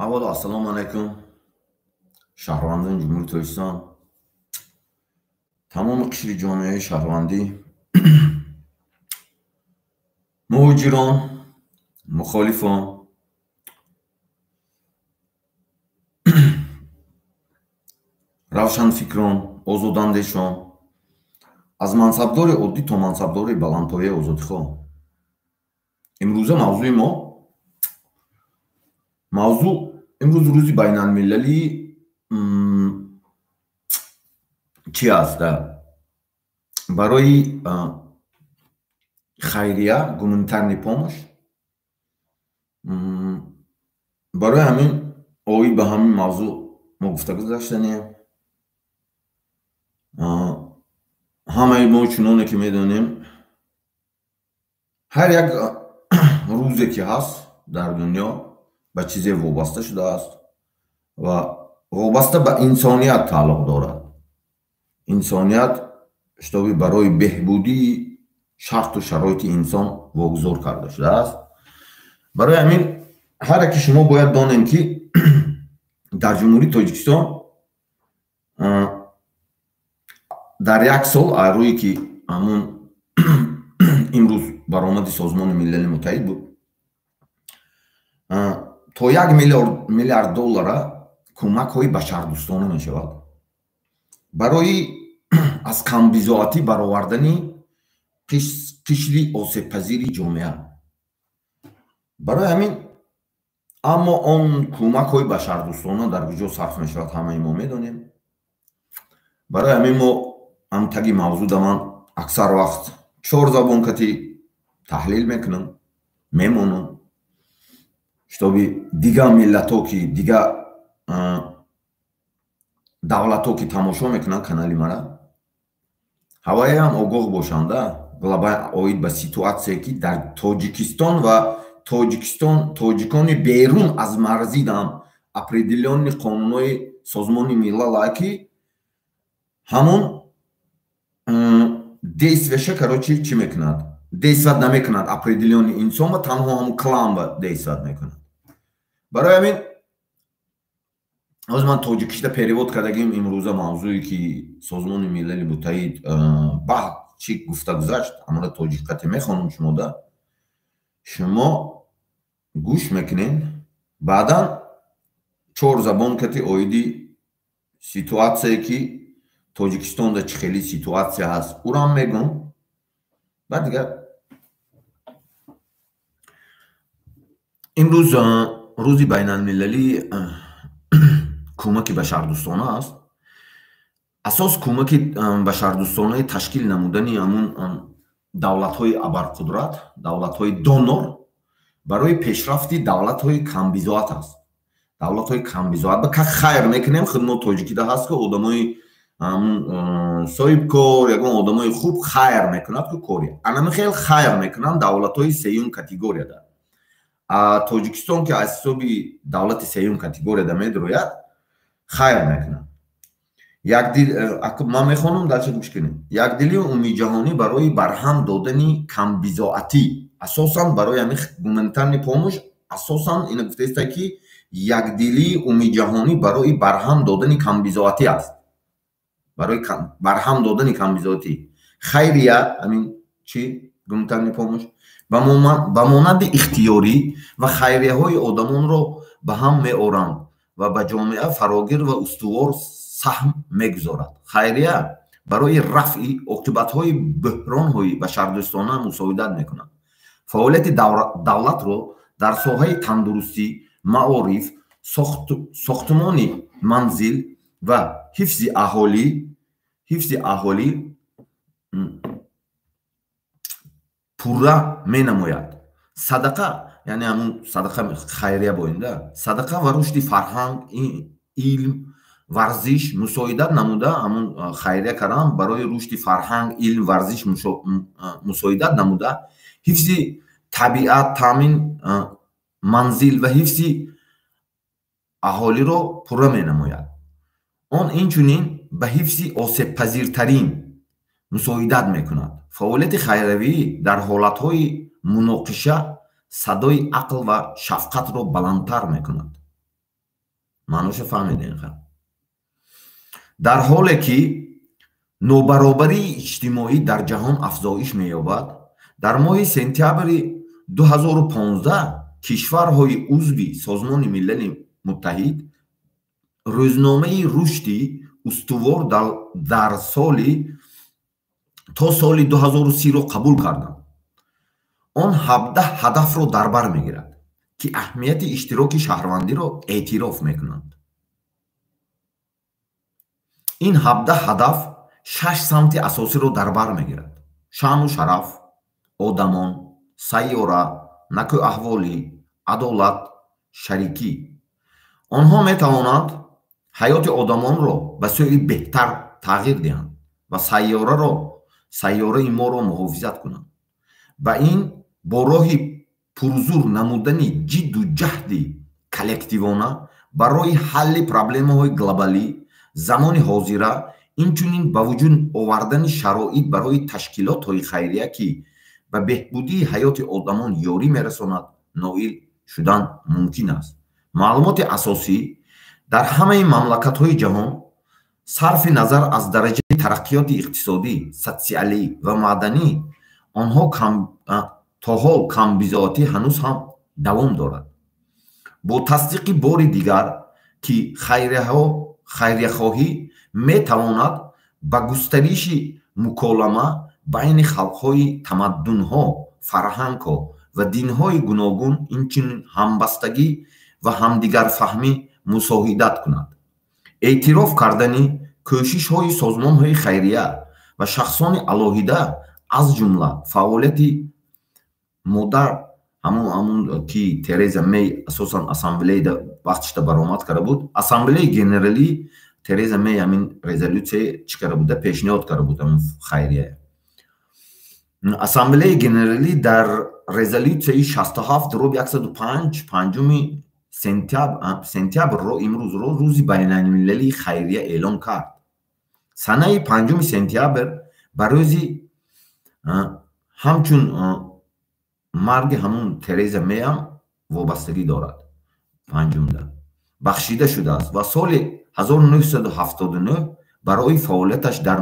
Аввало, ассалому алайкум, шаҳрвандони Ҷумҳурии Тоҷикистон, тамоми қишри ҷомеаи шаҳрвандӣ, муҳоҷирон, мухолифон, равшанфикрон, озодандешон, аз мансабдори оддӣ то мансабдори баландпояи озодихоҳ. Имрӯза мавзӯи мо мавзӯъ имрӯз рӯзи байналмилалии чи аст? Барои хайрия, гуманитарный помощь. Барои ҳамин оид ба ҳамин мавзӯъ мо гуфта гузаштанем. Ҳамаи мо чуноне ки медонем, ҳар як рӯзе ки ҳаст дар дунё ба чизе вобаста шудааст ва вобаста ба инсоният тааллуқ дорад. Инсоният шитоби барои беҳбудии шарту шароити инсон вогузор карда шудааст. Барои ҳамин ҳар яке шумо бояд донем, ки дар Ҷумҳурии Тоҷикистон дар як сол, рӯе ки ҳамун имрӯз баромади Созмони Милали Муттаҳид буд, то 1 миллиард доллара кӯмакҳои башардӯстона мешавад барои аз камбизоатӣ баровардани қишри осебпазири ҷомеа. Барои ҳамин, аммо он кӯмакҳои башардӯстона дар куҷо сарф мешавад, ҳамаи мо медонем. Барои ҳамин мо ҳам таги мавзӯъда ман аксар вақт чор забон кати таҳлил мекунам, мемонам, шитоби дигар миллатҳо ки, дигар давлатҳо ки тамошо мекунанд канали мара, ҳаваям огоҳ бошанда глобал оид ба ситуатсие, ки дар Тоҷикистон ва Тоҷикистон, тоҷикони берун аз марзидам определённый қонунҳои Созмони Милала, ки ҳамон действияша, короче, чӣ мекунад, действовать намекунад определённый инсон ва танҳо ҳамон клан ба действовать мекунад. Барои ҳамин ҳозир ман тоҷикишта перевод кардагим. Имрӯза мавзӯе ки Созмони Милали Муттаҳид баъд чӣ гуфта гузашт, ҳамона тоҷикқате мехонам, шумода шумо гӯш мекунед. Баъдан чор забон кати оиди ситуатсие, ки Тоҷикистонда чӣ хели ситуатсия ҳаст, урам мегӯм. Баъд дигар имрӯз рӯзи байналмилалии кӯмаки башардӯстона аст. Асос кӯмаки башардӯстонаи ташкил намудани ҳамун давлатҳои абарқудрат, давлатҳои донор барои пешрафти давлатҳои камбизоат аст. Давлатҳои камбизоат ба ка хайр мекунем худ мо тоҷикида ҳаст, ки одамои соҳибкор, ягон одамои хуб хайр мекунад, ку кори анами хел хайр мекунанд давлатҳои сеюм категорияда. Тоҷикистон, ки аз ҳисоби давлати сеюм категорияда медурояд, хайр мекунад. Якдил ман мехонам, дальше гӯш кунем. Якдилии умумиҷаҳонӣ барои барҳам додани камбизоатӣ, асосан барои ҳамин гуманитарный помощь, асосан ина гуфтаиста, ки якдилии умумиҷаҳонӣ барои барҳам додани камбизоатӣ аст. Барои барҳам додани камбизоатӣ хайрия, ҳамин чи гуманитарный помощь ба монанди ихтиёрӣ ва хайрияҳои одамонро ба ҳам меоранд ва ба ҷомеа фарогир ва устувор саҳм мегузорад. Хайрия барои рафъи оқибатҳои бӯҳронҳои башардӯстона мусоидат мекунад. Фаъолияти давлатро дар соҳаи тандурустӣ, маориф, сохтмони манзил ва ҳифзи аҳолӣ пурра менамояд. Садақа, яъне ҳамун садақа, хайрия боинда садақа ва рушди фарҳанг, илм, варзиш мусоидат намуда, ҳамун хайрия кардан барои рушди фарҳанг, илм, варзиш мусоидат намуда, ҳифзи табиат, таъмин манзил ва ҳифзи аҳолиро пурра менамояд. Он инчунин ба ҳифзи осебпазиртарин мусоидат мекунад. Фаъолияти хайравӣ дар ҳолатҳои муноқиша садои ақл ва шафқатро баландтар мекунад. Маъноша фаҳмидем. Дар ҳоле ки нобаробарии иҷтимоӣ дар ҷаҳон афзоиш меёбад, дар моҳи сентябри 2015 кишварҳои узви Созмони Милали Муттаҳид рӯзномаи рушди устувор дар соли то соли 2030-ро қабул карданд. Он 17 ҳадафро дар бар мегирад, ки аҳамияти иштироки шаҳрвандиро эътироф мекунанд. Ин 17 ҳадаф 6 самти асосиро дар бар мегирад: шаъну шараф, одамон, сайёра, накӯаҳволӣ, адолат, шарикӣ. Онҳо метавонанд ҳаёти одамонро ба сӯи беҳтар тағйир диҳанд ва сайёраи моро муҳофизат кунанд. Ба ин бо роҳи пурзур намудани ҷидду ҷаҳди коллективона барои ҳалли проблемаҳои глобалӣ замони ҳозира, инчунин ба вуҷуд овардани шароит барои ташкилотҳои хайрия, ки ба беҳбудии ҳаёти одамон ёрӣ мерасонад, ноил шудан мумкин аст. Маълумоти асосӣ: дар ҳамаи мамлакатҳои ҷаҳон, сарфи назар аз дараҷаи тараққиёти иқтисодӣ, социалӣ ва маданӣ, онҳо то ҳол камбизоатӣ ҳанӯз ҳам давом дорад. Бо тасдиқи бори дигар, ки хайрияхоҳӣ метавонад ба густариши муколама байни халқҳои, тамаддунҳо, фарҳангҳо ва динҳои гуногун, инчунин ҳамбастагӣ ва ҳамдигарфаҳмӣ мусоидат кунад. Эътироф кардани кӯшишҳои созмонҳои хайрия ва шахсони алоҳида, аз ҷумла фаъолияти модар ҳамун ки Тереза Мей асосан ассамблеяда вақтишда баромад карда буд, ассамблеяи генералӣ Тереза Мей ҳамин резолюсия чӣ карда буда, пешниҳод карда буд ҳамин хайрия. Ассамблеяи генералӣ дар резолюсияи 67/105 5 сентябрро имрӯзро рӯзи байналмилалии хайрия эълон кард. Санаи 5 сентябр ба рӯзи ҳамчун марги ҳамун Тереза Мейам вобастагӣ дорад, панҷумда бахшида шудааст ва соли 1979 барои фаъолияташ дар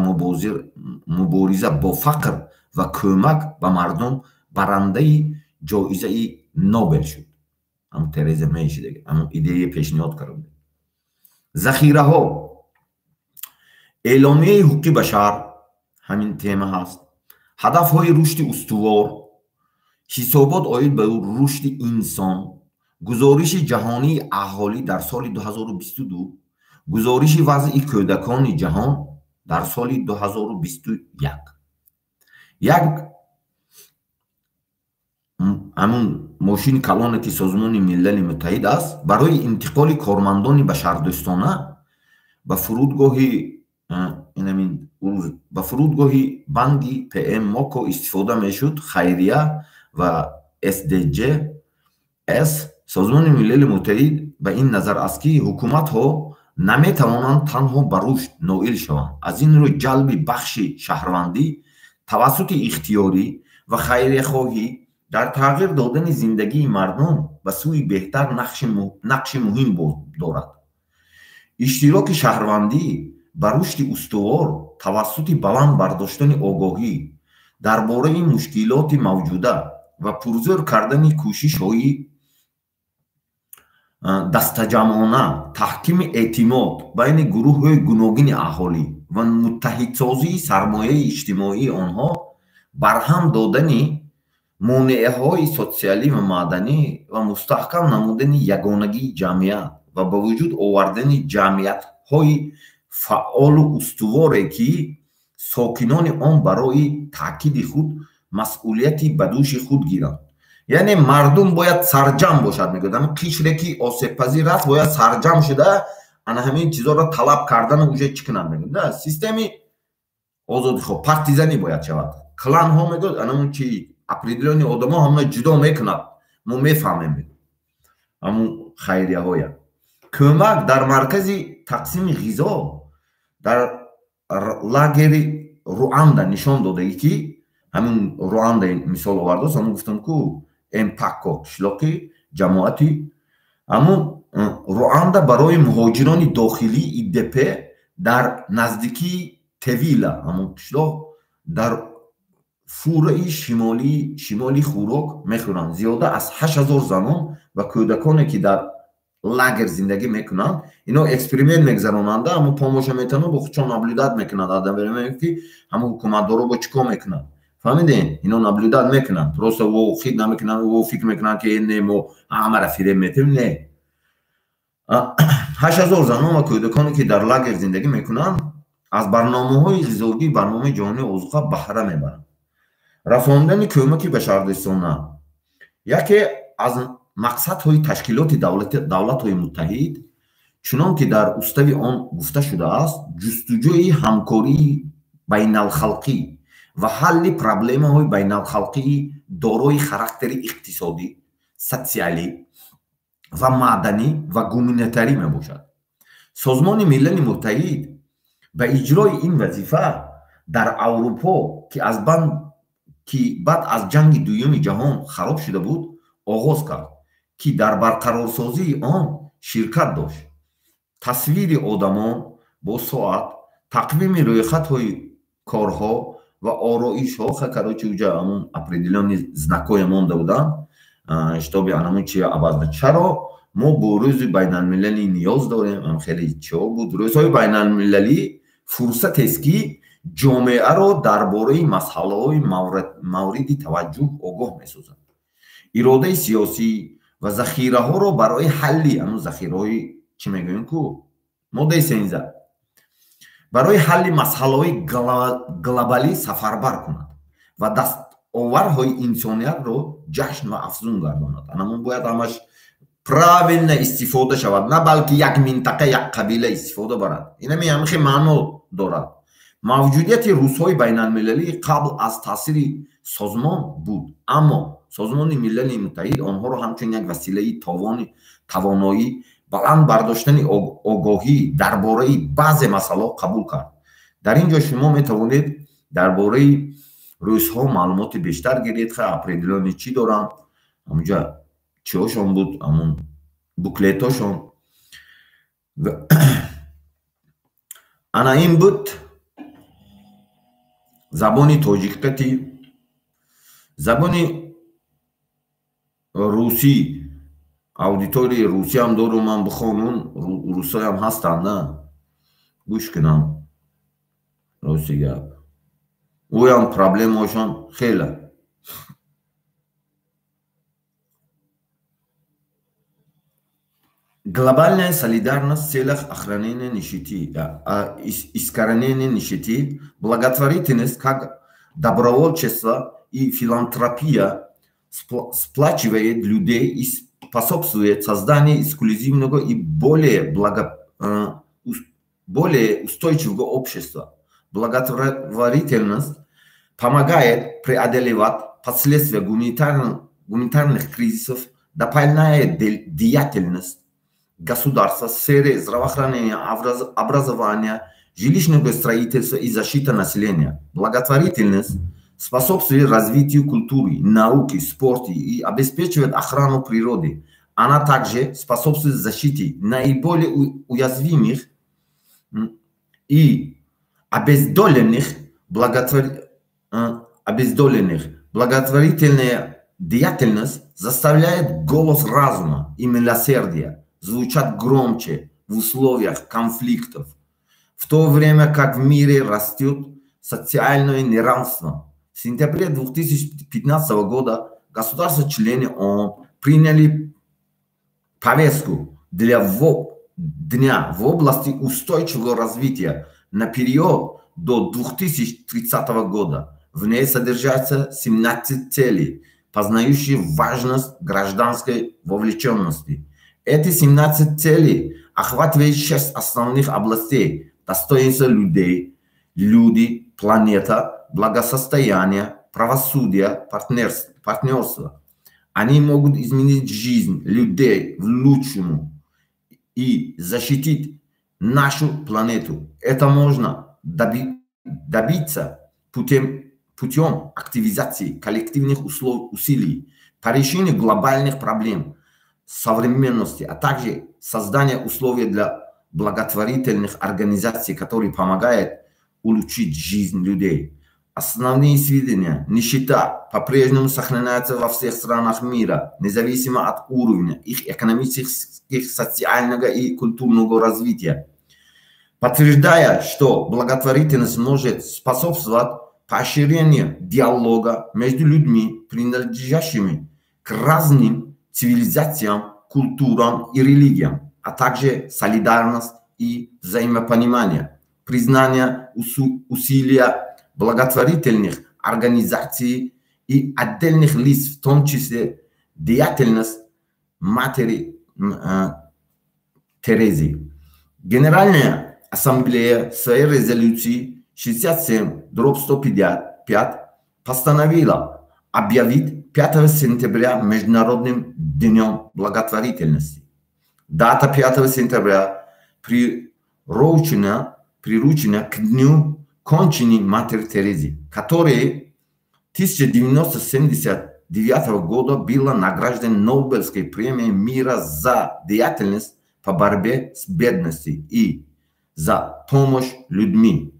мубориза бо фақр ва кӯмак ба мардум барандаи ҷоизаи Нобел шуд. Ҳамун Тереза Мей шуда, ҳамун идея пешниҳод карда буд. Захираҳо: эъломияи ҳуқуқи башар ҳамин тема ҳаст, ҳадафҳои рушди устувор, ҳисобот оид ба рушди инсон, гузориши ҷаҳонии аҳолӣ дар соли 2022, гузориши вазъи кӯдакони ҷаҳон дар соли 2021. Як ҳамун мошини калоне, ки Созмони Милали Муттаҳид аст, барои интиқоли кормандони башардӯстона ба фурудгоҳи банги ПМ Моко истифода мешуд. Хайрия ва СДЖС. Созмони Милали Муттаҳид ба ин назар аст, ки ҳукуматҳо наметавонанд танҳо ба рушд ноил шаванд. Аз ин рӯ ҷалби бахши шаҳрвандӣ тавассути ихтиёрӣ ва хайрияхоҳӣ дар тағйир додани зиндагии мардум ба сӯи беҳтар нақши муҳим дорад. Иштироки шаҳрвандӣ ба рушди устувор тавассути баланд бардоштани огоҳӣ дар бораи мушкилоти мавҷуда ва пурзӯр кардани кӯшишҳои дастаҷамъона, таҳкими эътимод байни гурӯҳҳои гуногуни аҳолӣ ва муттаҳидсозии сармояи иҷтимоии онҳо, барҳам додани монеаҳои социалӣ ва маданӣ ва мустаҳкам намудани ягонагии ҷамъият ва ба вуҷуд овардани ҷамъиятҳои фаъолу устуворе, ки сокинони он барои таъкиди худ масъулияти ба дӯши худ гиранд. Яъне мардум бояд сарҷам бошад, мегӯяд. Ҳамин қишре, ки осебпазир аст, бояд сарҷам шуда ана ҳамин чизоро талаб кардану уже чӣ кунанд, мегӯяд. Системи озодихоҳ партизанӣ бояд шавад. Кланҳо, мегӯяд, анамун чи определённый одамо ҳамона ҷудо мекунад, мо мефаҳмем, мегӯяд, ҳамун хайрияҳоя. Кӯмак дар маркази тақсими ғизо дар лагери Руанда нишон додагӣ, ки ҳамин Руанда мисол овардааст, ҳамун гуфтам ку Эмпако қишлоқи ҷамоати ҳамун Руанда барои муҳоҷирони дохилӣ ИДП дар наздикии Тевила, ҳамон қишлоқ, дар фураи шимолӣ хӯрок мехӯранд. Зиёда аз 8000 занон ва кӯдаконе, ки дар лагер зиндагӣ мекунанд, ино эксперимент мегузаронанд, ҳамон помоша метавонанд, бо худшон наблюдать мекунанд, одновременно ки ҳамон ҳукуматдоро бо чӣ кор мекунанд. Фаҳмидем? Ино наблюдать мекунанд, просто во хит намекунанд, во фикр мекунанд, ки не, мо ҳамаро фиреб метем, не. 8000 занон ва кӯдаконе, ки дар лагер зиндагӣ мекунанд, аз барномаҳои ғизогии барномаи ҷаҳонии озуқа баҳра мебаранд. Расондани кӯмаки башардӯстона яке аз мақсадҳои ташкилоти давлатҳои муттаҳид, чунон ки дар устави он гуфта шудааст, ҷустуҷӯи ҳамкории байналхалқӣ ва ҳалли проблемаҳои байналхалқии дорои характери иқтисодӣ, социалӣ ва маданӣ ва гуманитарӣ мебошад. Созмони Милали Муттаҳид ба иҷрои ин вазифа дар Аврупо, ки баъд аз ҷанги дуюми ҷаҳон хароб шуда буд, оғоз кард, ки дар барқарорсозии он ширкат дошт. Тасвири одамон бо соат, тақвими рӯйхатҳои корҳо ва ороишҳо, короче, уҷа ҳамон определённый знакҳое монда буданд, чтобы анамун чи абазда. Чаро мо бо рӯзи байналмилалӣ ниёз дорем? Ам хеле чиҳо буд. Рӯзҳои байналмилалӣ фурсатест, ки ҷомеаро дар бораи масъалаҳои мавриди таваҷҷӯҳ огоҳ месозад. Иродаи сиёсӣ ва захираҳоро барои ҳалли ҳамун захираҳои чӣ мегӯем ку, моддаи 13, барои ҳалли масъалаҳои глобалӣ сафарбар кунад ва дастоварҳои инсониятро ҷашн ва афзун гардонад. Анамун бояд ҳамаш правильно истифода шавад, на балки як минтақа, як қабила истифода барад. Инами ҳамихе маъно дорад. Мавҷудияти рӯзҳои байналмилалӣ қабл аз таъсири созмон буд, аммо Созмони Милали Муттаҳид онҳоро ҳамчун як василаи тавоноӣ баланд бардоштани огоҳӣ дар бораи баъзе масъалаҳо қабул кард. Дар ин ҷо шумо метавонед дар бораи рӯзҳо маълумоти бештар гиред. Ха, определённый чӣ дорам, ҳамунҷа чиҳошон буд, ҳамун буклетҳошон. Ана ин буд забони тоҷикати, забони русӣ, аудиторияи русиам дорум, ман бихонум, русоям ҳастанд, на гӯш кунам. Рости гап, ӯям проблемаошон хеле. Глобальная солидарность в целях охранения нищеты, искоренения нищеты, благотворительность как добровольчество и филантропия сплачивает людей и способствует созданию инклюзивного и более устойчивого общества. Благотворительность помогает преодолевать последствия гуманитарных кризисов, дополняет деятельность государства в сфере здравоохранения, образования, жилищного строительства и защиты населения. Благотворительность способствует развитию культуры, науки, спорта и обеспечивает охрану природы. Она также способствует защите наиболее уязвимых и обездоленных. Благотворительная деятельность заставляет голос разума и милосердия звучать громче в условиях конфликтов, в то время как в мире растет социальное неравенство. В сентябре 2015 года государства-члены ООН приняли повестку для дня в области устойчивого развития на период до 2030 года. В ней содержатся 17 целей, познающие важность гражданской вовлеченности. Эти 17 целей охватывают 6 основных областей: достоинство людей, люди, планета, благосостояние, правосудие, партнерство. Они могут изменить жизнь людей в лучшему и защитить нашу планету. Это можно добиться путем активизации коллективных усилий по решению глобальных проблем современности, а также создание условий для благотворительных организаций, которые помогают улучшить жизнь людей. Основные сведения: нищета по-прежнему сохраняется во всех странах мира, независимо от уровня их экономических, социального и культурного развития. Подтверждая, что благотворительность может способствовать поощрению диалога между людьми, принадлежащими к разным цивилизациям, культурам и религиям, а также солидарность и взаимопонимание, признание усилия благотворительных организаций и отдельных лиц, в том числе деятельность матери Терезы. Генеральная ассамблея в своей резолюции 67/155 постановила объявить 5 сентября Международным днем благотворительности. Дата 5 сентября приручена к дню кончины матери Терезы, которая 1979 года была награждена Нобелевской премией мира за деятельность по борьбе с бедностью и за помощь людьми.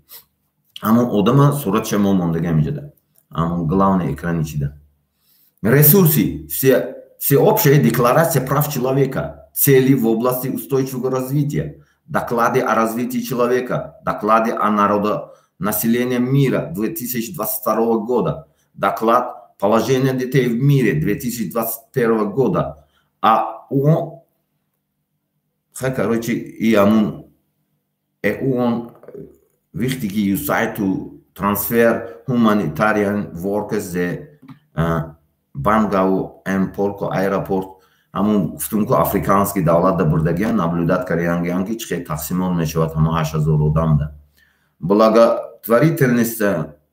Аммо одама суратша мо мондага миҷада. Аммо главный экрани чида. Ресурсы. Всеобщая декларация прав человека. Цели в области устойчивого развития. Доклады о развитии человека. Доклады о народонаселении мира 2022 года. Доклад «Положение детей в мире» 2021 года. А он, короче, и амун, он wichtige site to transfer humanitarian workers the Bangui M'Poko Airport. Ҳамун гуфтум ку, африканский давлат да бурдагиан, наблюдать кардагиан, ки чӣ хел тақсимот мешавад ҳамон 8000 одамда. Благотворительность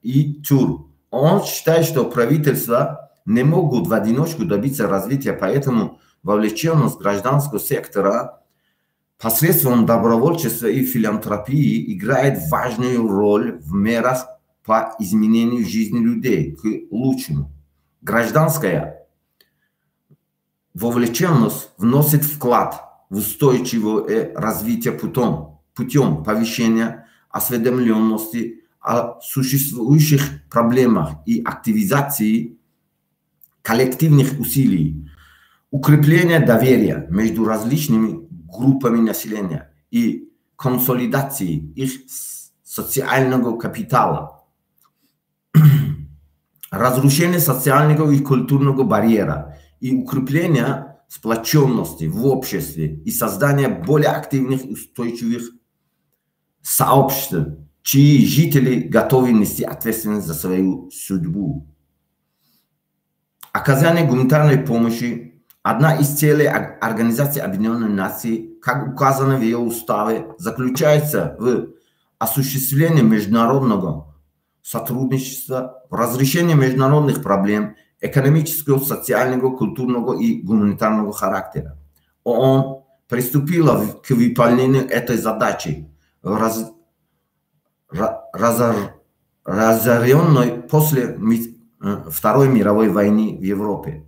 и тур. Он считает, что правительства не могут в одиночку добиться развития, поэтому вовлеченность гражданского сектора посредством добровольчества и филантропии играет важную роль в мерах по изменению жизни людей к лучшему. Гражданская вовлеченность вносит вклад в устойчивое развитие путем повышения осведомленности о существующих проблемах и активизации коллективных усилий, укрепления доверия между различными группами населения и консолидации их социального капитала, разрушение социального и культурного барьера и укрепление сплоченности в обществе и создание более активных и устойчивых сообществ, чьи жители готовы нести ответственность за свою судьбу. Оказание гуманитарной помощи – одна из целей Организации Объединенных Наций, как указано в ее уставе, заключается в осуществлении международного сотрудничества в разрешении международных проблем экономического, социального, культурного и гуманитарного характера. ООН приступила к выполнению этой задачи в разоренной после Второй мировой войны в Европе,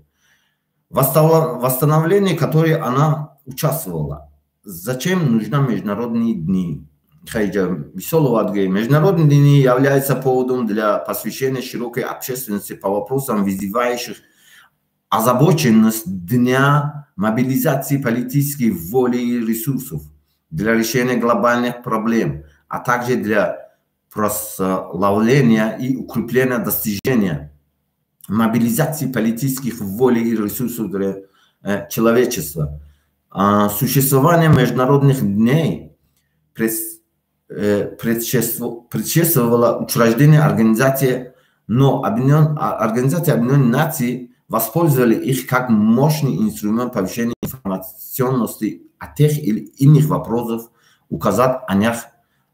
восстановлении которой она участвовала. Зачем нужны международные дни? Международные дни являются поводом для посвящения широкой общественности по вопросам, вызывающих озабоченность, дня мобилизации политической воли и ресурсов для решения глобальных проблем, а также для прославления и укрепления достижения мобилизации политических воли и ресурсов для человечества. Существование международных дней предшествовало учреждение организации, но Организация Объединенных Наций воспользовали их как мощный инструмент повышения информационности о тех или иных вопросах, указать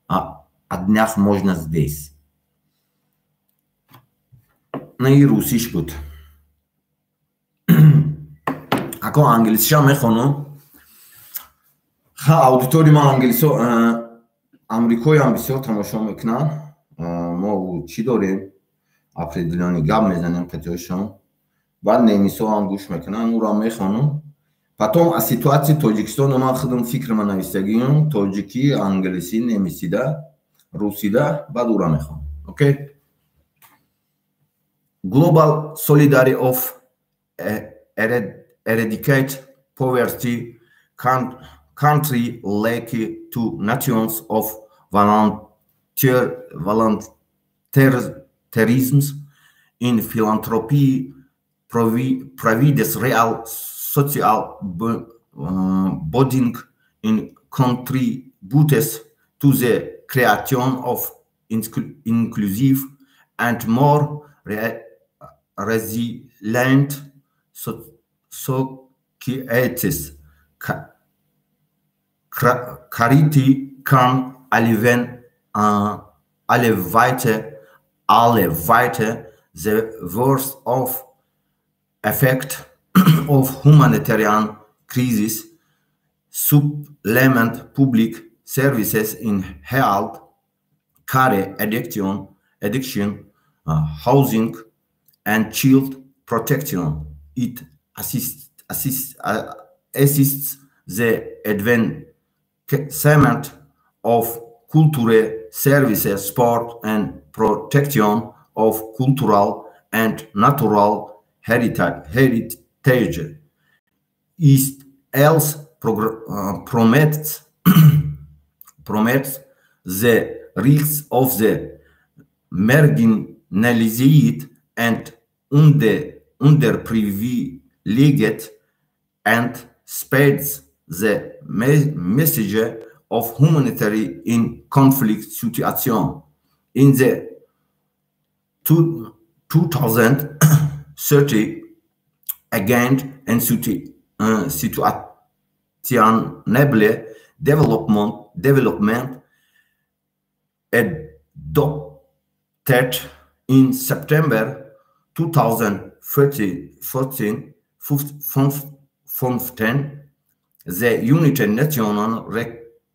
о днях можно здесь. На и русиш буд. Ако англисиша мехонам. Ха, аудитории ма англисо, амрикоям бисёр тамошо мекунанд. Мо чӣ дорем? Определённый гап мезанем қатиҳошон. Баъд немисоам гӯш мекунанд, ӯро мехонам. Потом аз ситуатсияи Тоҷикистон ман худам фикрама навистагиам, тоҷикӣ, англисӣ, немисида, русида, баъд ура мехонам. Окей. Global Solidarity of Eradicate Poverty country like to nations of volunteerism in philanthropy provides real social bonding and contributes to the creation of inclusive and more resilient societies. Charity can alleviate the worst of effect of humanitarian crisis, supplement public services in health care, education, housing, and child protection. It assists the advancement of culture services, sport, and protection of cultural and natural heritage. It also promotes the rights of the marginalized and underprivileged and spreads the message of humanity in conflict situation. In the 2030 Agenda and Sustainable Development adopted in September 2014, 15, the United Nations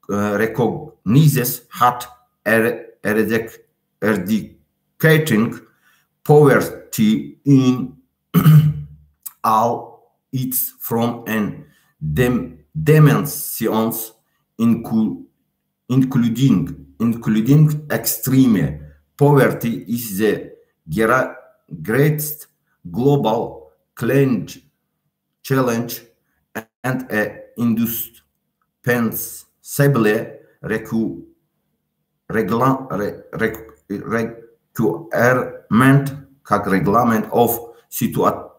recognizes that eradicating poverty in all its forms and dimensions, including extreme poverty, is the greatest global challenge and a indispensable requirement, как регламент of sustainable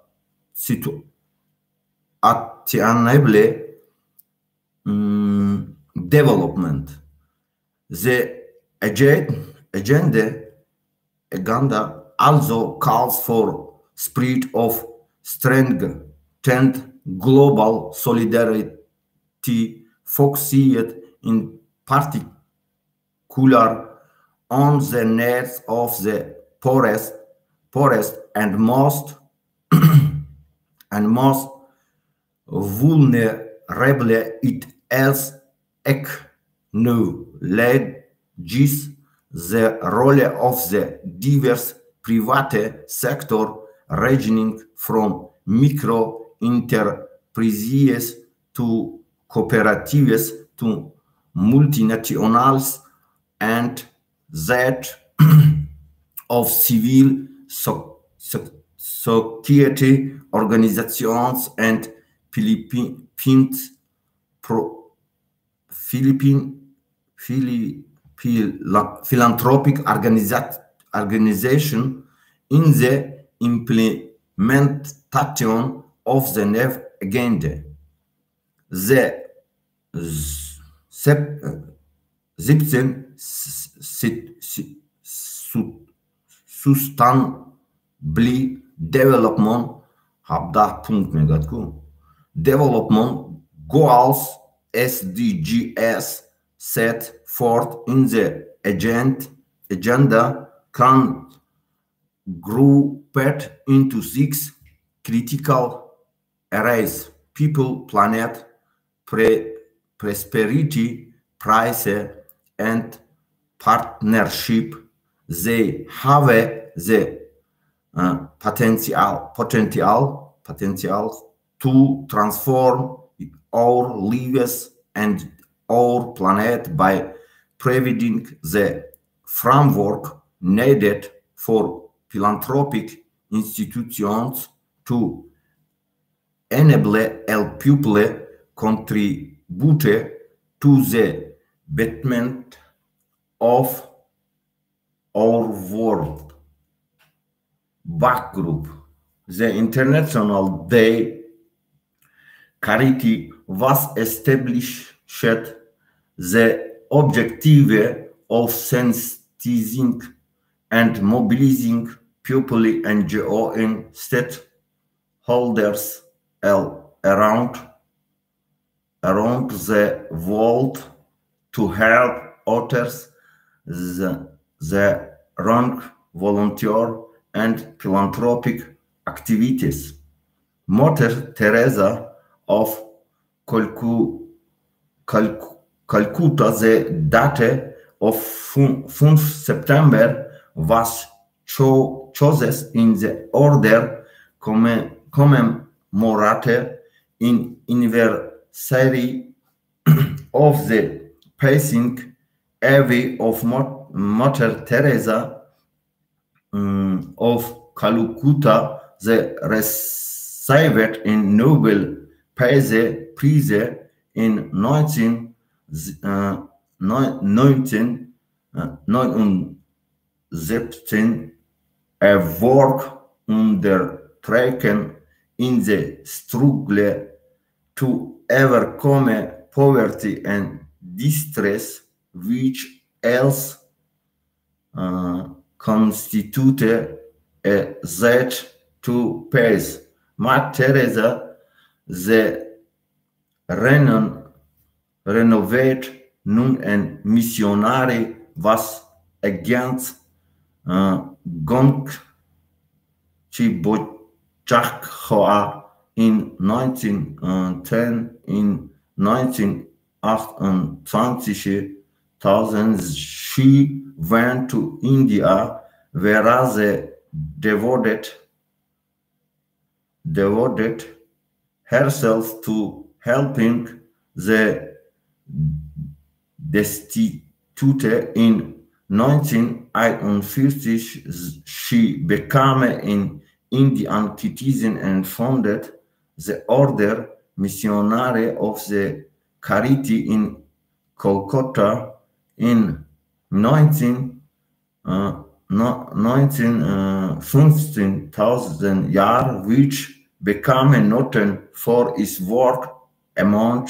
development. The agenda also calls for spread of strengthened global solidarity, focused in particular on the needs of the poorest and most vulnerable. It else acknowledges the role of the diverse private sector, ranging from micro enterprises to cooperatives to multinationals, and that of civil society organizations and Philippines pro, Philippine philanthropic organization in the implementation of the new agenda. The 17 Sustainable Development, 17 пункт мегӯяд ку, Development Goals, SDGs, set forth in the agenda can grouped into six critical areas: people, planet, prosperity, peace, and partnership. They have the potential to transform our lives and our planet by providing the framework needed for philanthropic institutions to enable all people contribute to the betterment of our world. Back group. The International Day Charity was established the objective of sensitizing and mobilizing people, NGO and stakeholders around the world to help others, the wrong volunteer and philanthropic activities. Mother Teresa of Calcutta, the date of 5 September was chosen in the order commemorate in anniversary of the passing away of Mother Teresa of Calcutta, the received in Nobel Peace Prize in 1979, a work undertaken in the struggle to overcome poverty and distress, which else constitute a threat to peace. Mother Teresa, the renowned nun and missionary, was against Gongchi in 1910. In 1928, she went to India, where they devoted herself to helping the destitute. In 1950, she became an Indian citizen and founded the Order Missionary of the Charity in Kolkata in 1915 year, which became known for its work among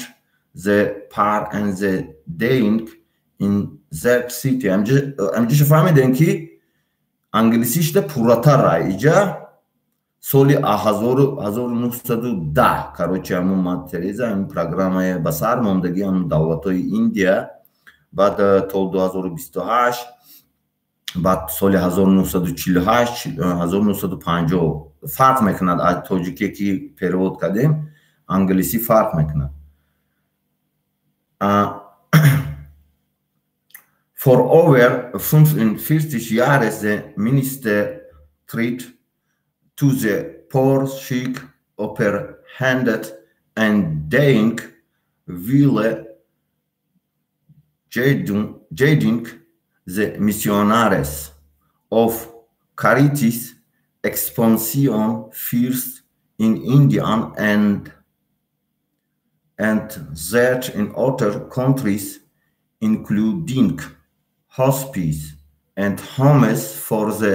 the poor and the dying in that city. Амҷиша фаҳмидем, ки англисишда пурратар иҷа соли 1910, короче, ҳамун Мадр Тереза ҳамин программае ба сар мондагӣ ҳамун давлатҳои Индия, баъд то 2028, баъд соли 1948, 1950 фарқ мекунад. Аз тоҷике ки перевод кардем, англисӣ фарқ мекунад. For over 45 years, the minister tried to the poor, sick, apprehended and dying while guiding the missionaries of Caritas expansion first in India and that in other countries, including hospices and homes for the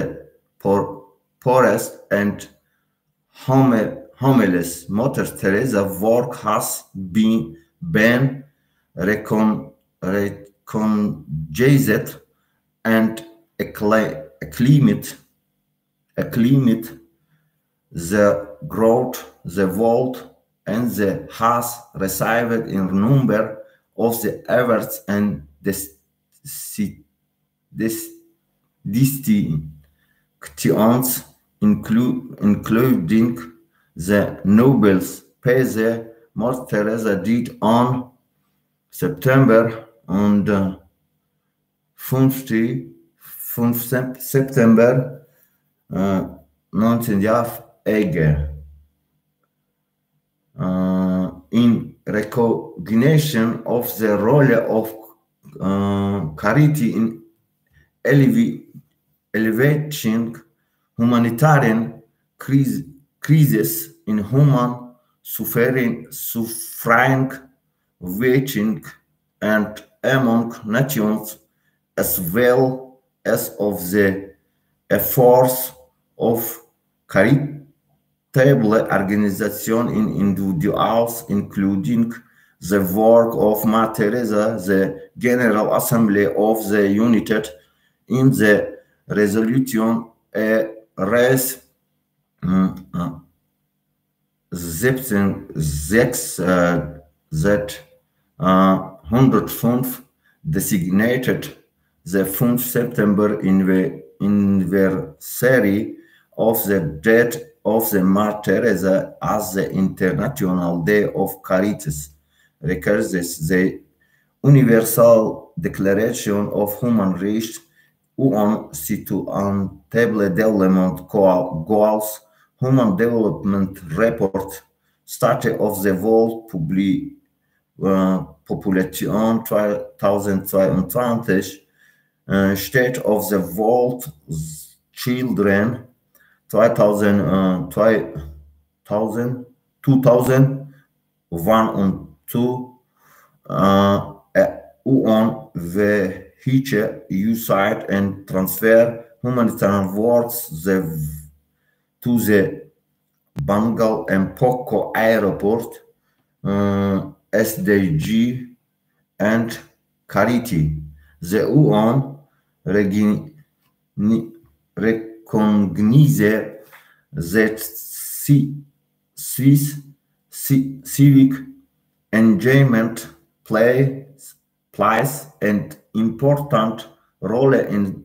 poorest and homeless. Mother Teresa work has been recognized and acclaimed the growth the world, and the has received a number of the awards and distinctions, including the Nobel Peace. Mother Teresa died on September and 5 September 1980 in Recognition of the role of charity in alleviating humanitarian crisis in human suffering within and among nations, as well as of the efforts of charitable organizations and individuals, including the work of Mother Teresa. The General Assembly of the United in the resolution Res 17 Z 105 designated the 5 September anniversary of the death of the Mother Teresa as the International Day of Caritas, requires the Universal Declaration of Human Rights, UN Sustainable Development Goals, Human Development Report, State of the World Population 2022, State of the World Children 2001 and 2, UN vehicle USAID and transfer humanitarian works to the Bangui M'Poko Airport, SDG and Charity. The UN recognize that Swiss civic engagement plays an important role in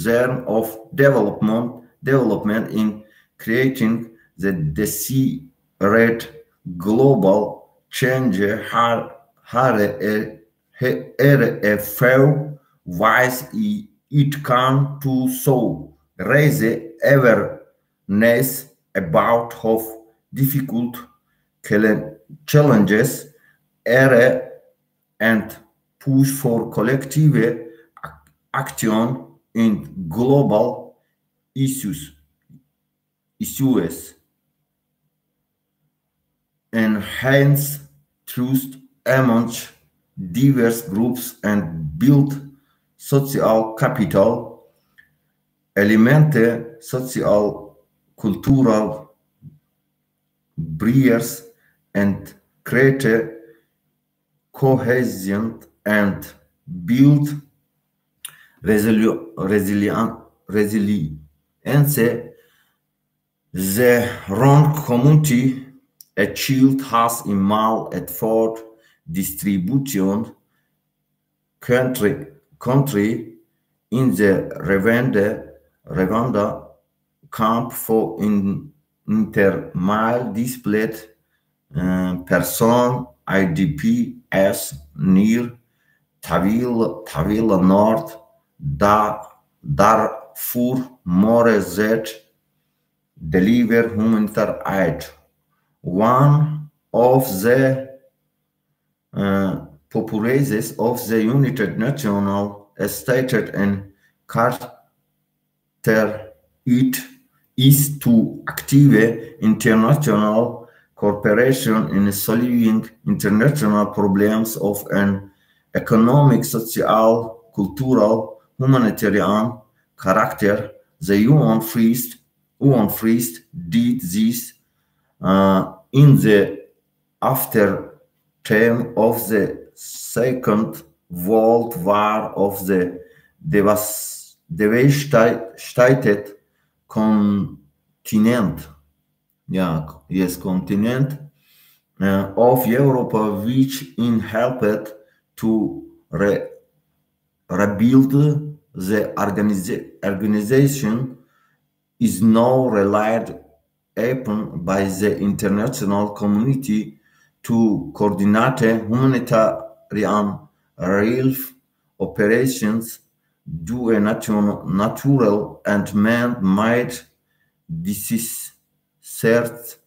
terms of development in creating the desired global change. Here are a few ways it can do so: raise awareness about how difficult challenges are and push for collective action in global issues, enhance trust among diverse groups and build social capital, eliminate social cultural barriers and create cohesion, and build resilience. The wrong community, a child has a meal at food distribution country in the Rwanda camp for internally displaced person IDPs near Tawila, North Darfur. More that deliver humanitarian aid. One of the purposes of the United Nations stated in Charter it is to activate international cooperation in solving international problems of an economic, social, cultural, humanitarian character. The UN first did this in the aftermath of the Second World War of the devastated continent, yeah, yes, continent of Europe, which in helped to rebuild the organization, is now relied upon by the international community to coordinate humanitarian relief operations due to natural and man-made disasters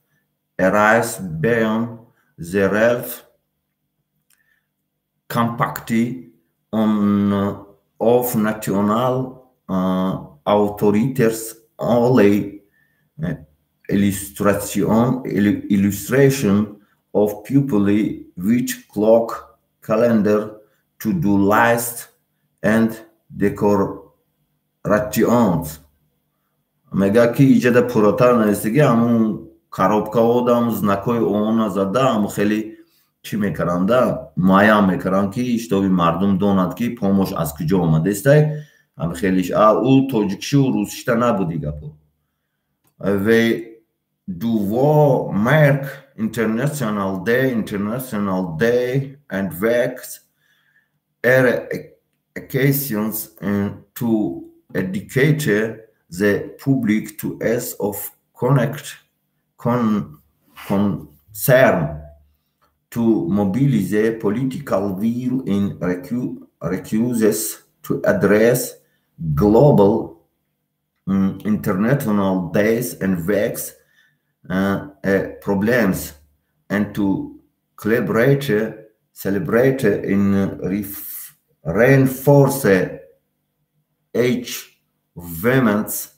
arise beyond the Ralph Compact on of National Authorities only illustration of people with clock, calendar, to-do list and decorations. Мега ки иҷада пурратар навистаги ҳамун коробкаҳо да ҳамун знакҳои ООНа зада, ҳамун хеле чӣ мекаранда, муайян мекаранд, ки иштоби мардум донад, ки помощь аз куҷо омадестай. Ҳам хелиш ӯ тоҷикишу русишта набуд и гапо. We do mark International Day and weeks are occasions to educate the public to s of connect concern, to mobilize political will in recuses to address global international days and weeks problems and to celebrate in reinforce achievements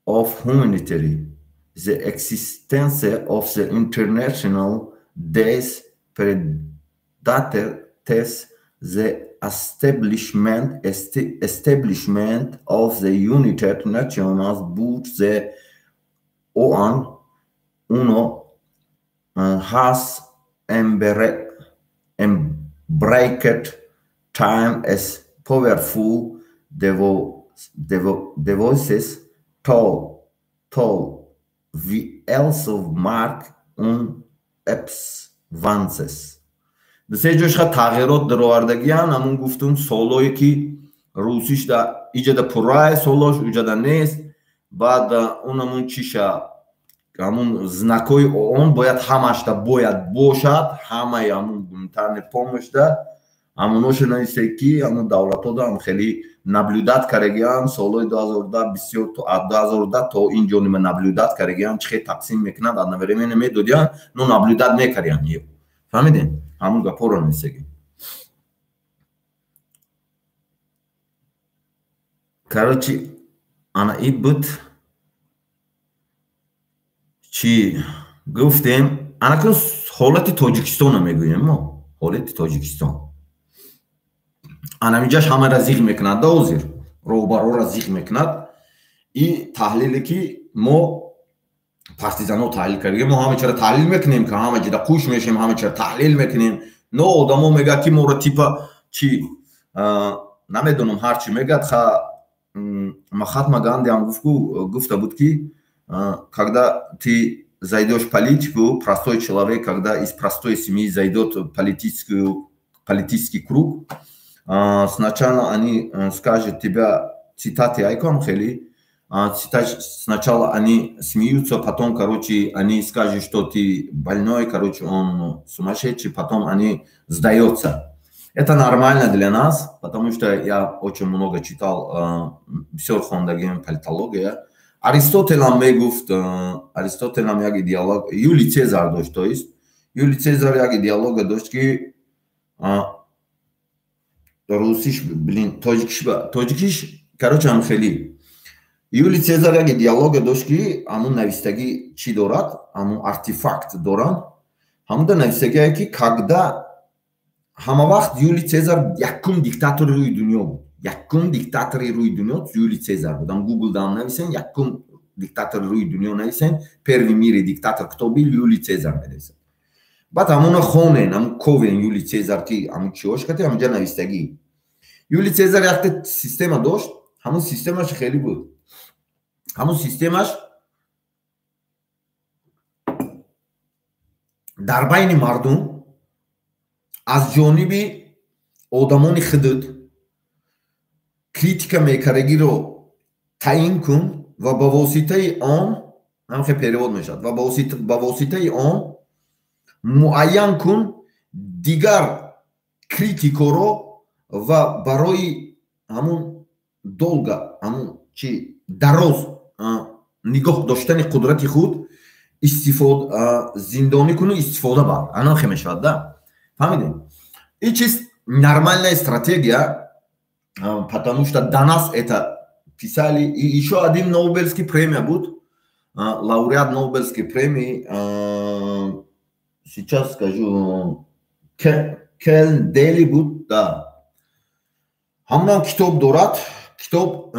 of humanity. The existence of the international days predates the establishment of the United Nations, but the OAN UNO has embraced time as powerful devices to we also mark on advances. Се ҷошха тағйирот даровардагиян. Ҳамун гуфтум, солое ки русиш да иҷада пуррае солош, уҷада нест. Баъд он ҳамун чиша, ҳамун знакҳои ООН бояд ҳамашда бояд бошад, ҳамаи ҳамун гуманитарный помощьда. Ҳамоноша нависе, ки ҳамун давлатҳо ҳам хеле наблюдать карагиан солҳои 2010 бисёр, 2010 то ин ҷониба наблюдать карагиан, чӣ хел тақсим мекунанд. Одновременно медодиан, но наблюдать мекардиан, фаҳмидем? Ҳамун гапҳоро нависагӣ. Короче, ана ин буд, чӣ гуфтем. Анакун ҳолати Тоҷикистонро мегӯем мо, ҳолати Тоҷикистон. Анамиҷаш ҳамаро зиғ мекунад да, ҳозир роҳбарҳоро зиғ мекунад. И таҳлиле ки мо партизанҳо таҳлил кардем, мо ҳама чиро таҳлил мекунем, ки ҳама ҷида қуш мешем, ҳама чиро таҳлил мекунем. Но одамо мегӯяд, ки моро типа чи намедонам, ҳар чи мегӯяд. Ха, Махатма Ганди ҳам гуфта буд, ки когда ты зайдешь в политику, простой человек, когда из простой семьи зайдет в политический круг, сначала они скажут тебя, цитаты айком хели, сначала они смеются, потом, короче, они скажут, что ты больной, короче, он сумасшедший, потом они сдаются. Это нормально для нас, потому что я очень много читал, все хондагим, политология. Аристотелам мегуфт, Аристотелам як идеолог, Юлий Цезар дошт, то есть Юлий Цезар як идеолога дошт, ки русиш, блин, тоҷикиш, тоҷикиш, короче, ҳам хели Юлий Цезар як идеология дошт, ки ҳамун навистагӣ чӣ дорад, ҳамун артефакт доранд, ҳамунда навистагие, ки когда ҳама вақт Юлий Цезар якум диктатори рӯи дунё буд, якум диктатори рӯи дунё Юлий Цезар буд. Ам Гугл дам нависен, якум диктатори рӯи дунё нависен, первый мире диктатор кто был, Юлий Цезар менависад. Баъд ҳамона хонен, ҳамун ковен Юлий Цезар, ки ҳамун чиҳош кати ҳамунҷа навистагӣ. Юлий Цезар якта система дошт, ҳамун системаш хеле буд, ҳамун системаш дар байни мардум аз ҷониби одамони худут критика мекардагиро таъин кун ва ба воситаи он, ҳамхе перевод мешавад, ва ба воситаи он муайян кун дигар критикоро ва барои ҳамун долго, ҳамун чи, дароз нигоҳ доштани қудрати худ. Истифода, зиндонӣ куну, истифода бар, ана хе мешавад да. Фаҳмидем? И чиз нормальная стратегия, потому что до нас это писали. И еще один Нобелский премия буд, лауреат Нобелской премии, сейчас скажу, Кен Дели буд да. Ҳамонам китоб дорад, китоб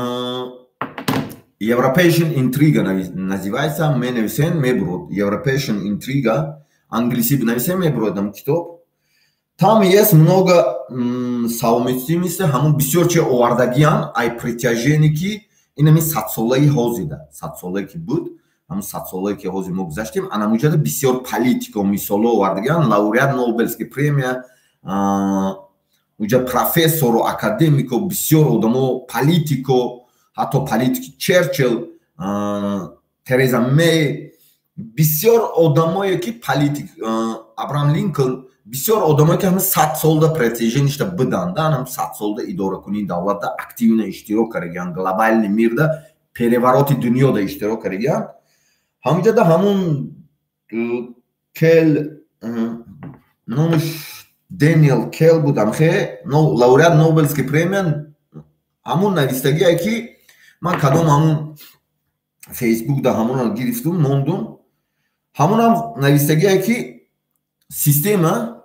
«Европейшн интрига» называется. Менависен, мебурод «Европейшн интрига», англиси бинависен, мебурод ам китоб. Там есть много совместимости. Ҳамон бисёр чи овардагиан ай притяжение, ки инами садсолаи ҳозида, садсолае ки буд, ҳамон садсолае ки ҳозир мо гузаштем, анамуҷада бисёр политико мисоло овардагиан, лауреат Нобелский премия, уҷа профессору академико, бисёр одамо, политико, ҳатто политики Черчилл, Тереза Мей, бисёр одамое ки политик, Абрам Линколн, бисёр одамое ки ҳама 100 солда протяжение шда буданд, ҳам 100 солда идоракунии давлатда активно иштирок кардагианд, глобальный мир да, переворот и дунёда иштирок кардагианд. Ҳамҷада ҳамун Кел, номаш Дэниел Кел будам, хе лауреат Нобелский премия, ҳамун навистагие ки ман кадом ҳамун Фейсбукда ҳамонро гирифтум, мондум. Ҳамонам навистагие ки система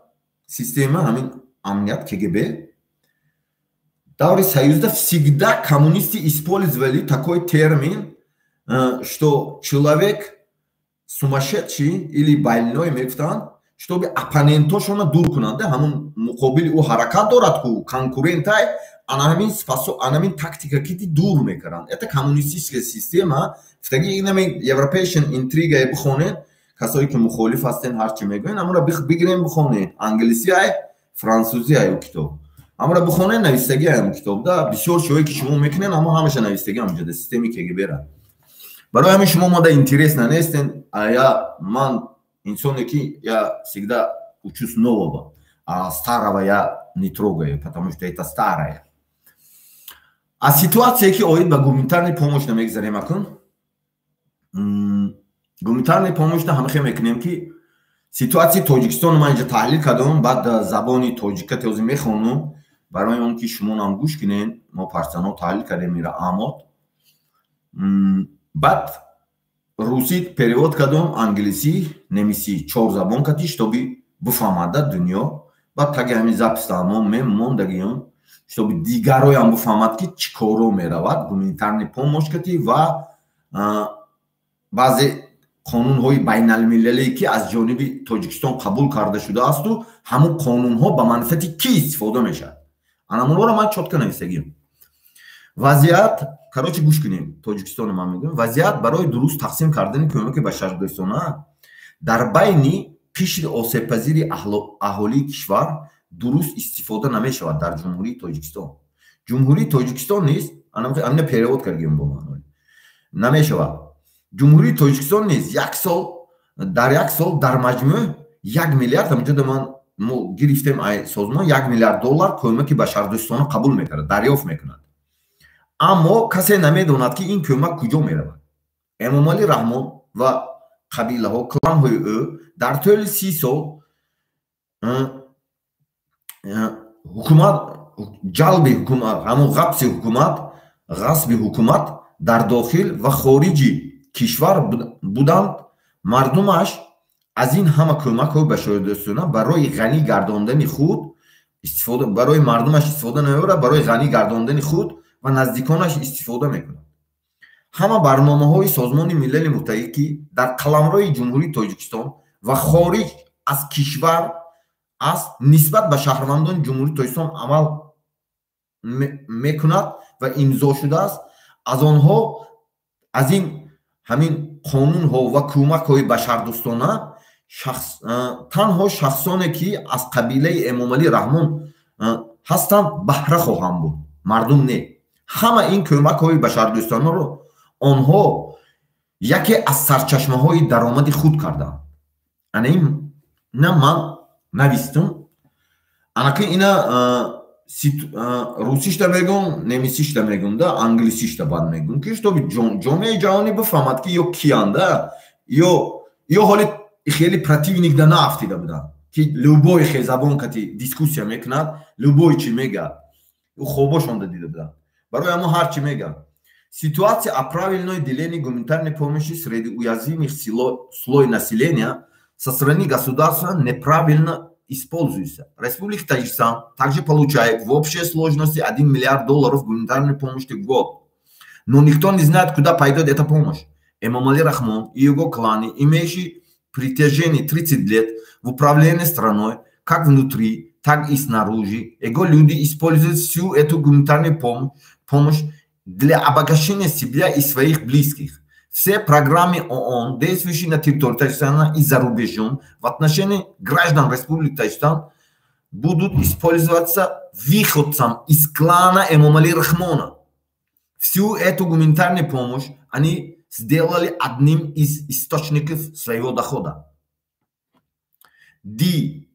ҳамин амният КГБ даври союзда всегда коммунисты использовали такой термин, что человек сумасшедший или больной мегуфтанд, чтобы оппонентошона дур кунанд. Ҳамун муқобили ӯ ҳаракат дорад ку, конкурентай, ана ҳамин ана ҳамин тактика ки дур мекунанд. Это коммунистическая система фтаги. Инами «Европейшн интрига» бихонед, касое ки мухолиф ҳастен, ҳарчи мегӯен, ҳамонро бигирем, бихонед. Англиси ай, франсузӣ ай ӯ китоб, ҳамонро бихонед, навистагӣ ай. Китоб да бисёр чиҳое ки шумо мекунед, ҳамо ҳамаша навистагӣ ҳамҷода, системи КГБ-ра. Барои ҳамин шумо мода интересно нестен. Я ман инсоне ки я всегда учусь нового, а старого я не трогаю, потому что это старое. А ситуация ки оид ба гуманитарный помощь намегзарем акун. Гуманитарный помощь ҳамахе мекунем ки ситуатсияи Тоҷикистоно ман инҷа таҳлил кардам, баъд забони тоҷика този мехонум, барои он ки шумонам гӯш кунед. Мо парсано таҳлил кардем ира амод, баъд русӣ перевод кардум, англисӣ, немисӣ, чор забон кати, чтобы бифаҳмада дунё. Баъд таги ҳамин запись мо мемондагиён, чтобы дигароям бифаҳмад, ки чӣ коро меравад гуманитарный помощь кати ва баъзе қонунҳои байналмилалие ки аз ҷониби Тоҷикистон қабул карда шудаасту ҳамун қонунҳо ба манфиати кӣ истифода мешавад. Анамонҳоро ман чётко нависагим. Вазъият, короче, гӯш кунем, Тоҷикистоно ман мегӯям. Вазъият барои дуруст тақсим кардани кӯмаки башардӯстона дар байни қишри осебпазири аҳолии кишвар дуруст истифода намешавад дар Ҷумҳурии Тоҷикистон. Ҷумҳурии Тоҷикистон низ, амина перевод кардгим, бо маъно намешавад. Ҷумҳурии Тоҷикистон низ як сол, дар як сол дар маҷмӯъ 1 миллиард, ҳаминҷода ман мо гирифтем созмон, 1 миллиард доллар кӯмаки башардӯстона қабул мекард, дарёфт мекунад, аммо касе намедонад, ки ин кӯмак куҷо меравад. Эмомалӣ Раҳмон ва қабилаҳо, кланҳои ӯ дар тӯли 30 сол ҳукумат, ҷалби ҳукумат, ҳамон ғабси ҳукумат, ғасби ҳукумат дар дохил ва хориҷи кишвар буданд. Мардумаш аз ин ҳама кӯмакҳои башардӯстона барои ғанӣ гардондани худ истифода, барои мардумаш истифода намебарад, барои ғанӣ гардондани худ ва наздиконаш истифода мекунад. Ҳама барномаҳои Созмони Милали Муттаҳид, ки дар қаламрои Ҷумҳурии Тоҷикистон ва хориҷ аз кишвар аст, нисбат ба шаҳрвандони Ҷумҳурии Тоҷикистон амал мекунад ва имзо шудааст, аз онҳо, аз ин ҳамин қонунҳо ва кӯмакҳои башардӯстона танҳо шахсоне ки аз қабилаи Эмомалӣ Раҳмон ҳастанд, баҳра хоҳанд буд, мардум не. Ҳама ин кӯмакҳои башардӯстонаро онҳо яке аз сарчашмаҳои даромади худ карданд. Ана ина ман навистум, анаки ина русишта мегӯм, немисишта мегӯм да, англисишта баъд мегӯм, ки чтобы ҷомеаи ҷаҳонӣ бифаҳмад, ки ё киянд да, ё Ё ҳоли хеле противник да наафтида буданд, ки любой хел забон кати дискуссия мекунад, любой чӣ мега. Ӯ хобошонда дида буданд, барои ҳамо ҳар чӣ мега. Ситуация о правильной делении гуманитарной помощи среди уязвимых слой населения со стороны государства неправильно используется. Республика Таджикистан также получает в общей сложности 1 миллиард долларов гуманитарной помощи в год. Но никто не знает, куда пойдет эта помощь. Эмомали Рахмон и его кланы, имеющие протяжении 30 лет в управлении страной, как внутри, так и снаружи, его люди используют всю эту гуманитарную помощь для обогащения себя и своих близких. Все программы ООН, действующие на территории Таджикистана и за рубежом, в отношении граждан Республики Таджикистан, будут использоваться выходцам из клана Эмомали Рахмона. Всю эту гуманитарную помощь они сделали одним из источников своего дохода. Die,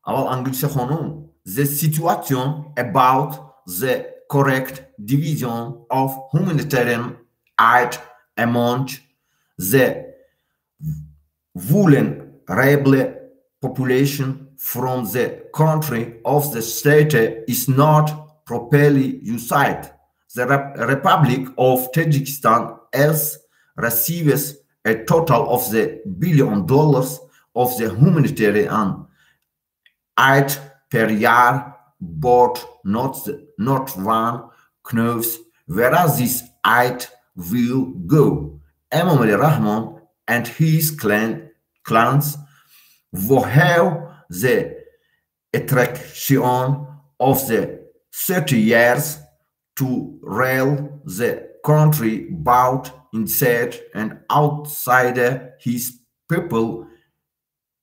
аввал английский хонум, the situation about the correct division of humanitarian aid among the vulnerable population from the country of the state is not properly used. The Republic of Tajikistan else receives a total of the $1 billion of the humanitarian aid per year, but not one knows where this aid will go. Emomali Rahmon and his clans who have the attraction of the 30 years to rule the country both inside and outside his people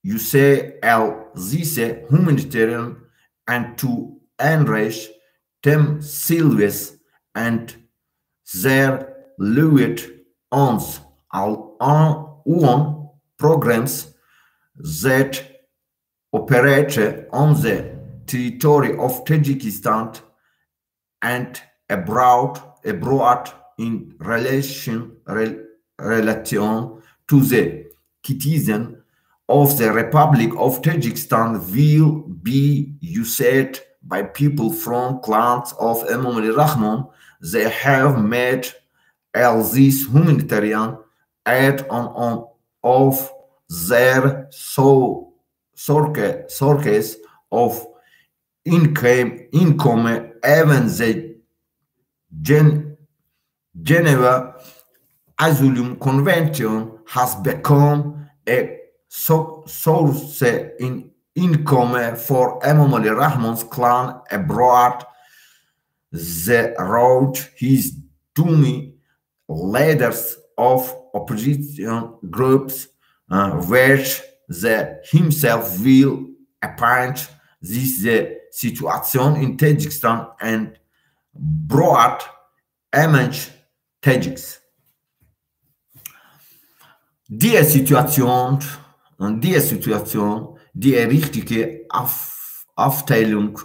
use all this humanitarian and to enrich themselves and their loved ones. All UN programs that operate on the territory of Tajikistan and abroad in relation to the citizen of the Republic of Tajikistan will be used by people from clans of Emomali Rahmon. They have made all this humanitarian aid on of their sources of income. Even the Geneva Asylum Convention has become a source in income for Emomali Rahmon's clan abroad. The road his dummy leaders of opposition groups, which the himself will appoint. This the situation in Tajikistan and broad among Tajiks. Die Situation, die richtige Aufteilung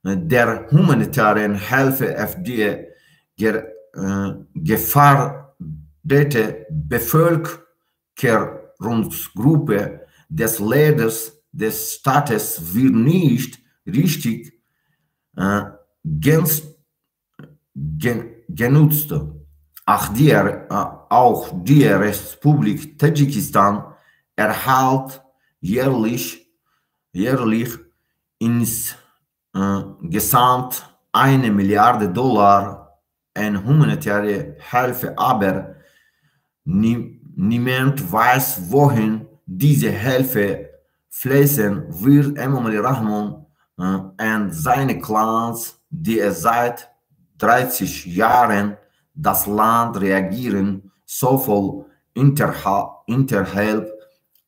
der humanitären Hilfe auf die gefährdete Bevölkerungsgruppe des Leaders des Staates wird nicht richtig genutzt. Auch die Republik Tadschikistan erhält jährlich insgesamt 1 Milliarde Dollar an humanitäre Hilfe, aber niemand weiß, wohin diese Hilfe fließen wird. Emomali Rahmon und seine Clans, die seit 30 Jahren das Land regieren, sowohl innerhalb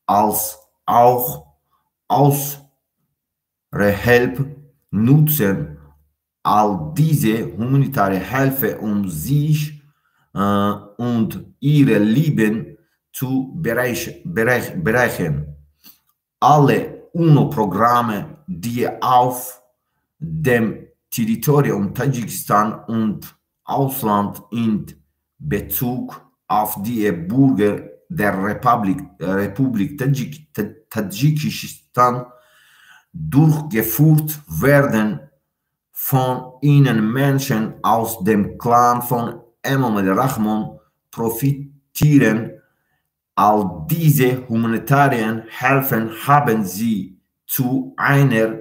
als auch außerhalb, nutzen all diese humanitäre Hilfe, um sich und ihre Lieben zu bereichern. Alle UNO-Programme, die auf dem Territorium Tadschikistan und Ausland in Bezug auf die Bürger der Republik Tadschikistan durchgeführt werden, von ihnen Menschen aus dem Clan von Emomali Rahmon profitieren. All diese humanitären Hilfen haben sie zu einer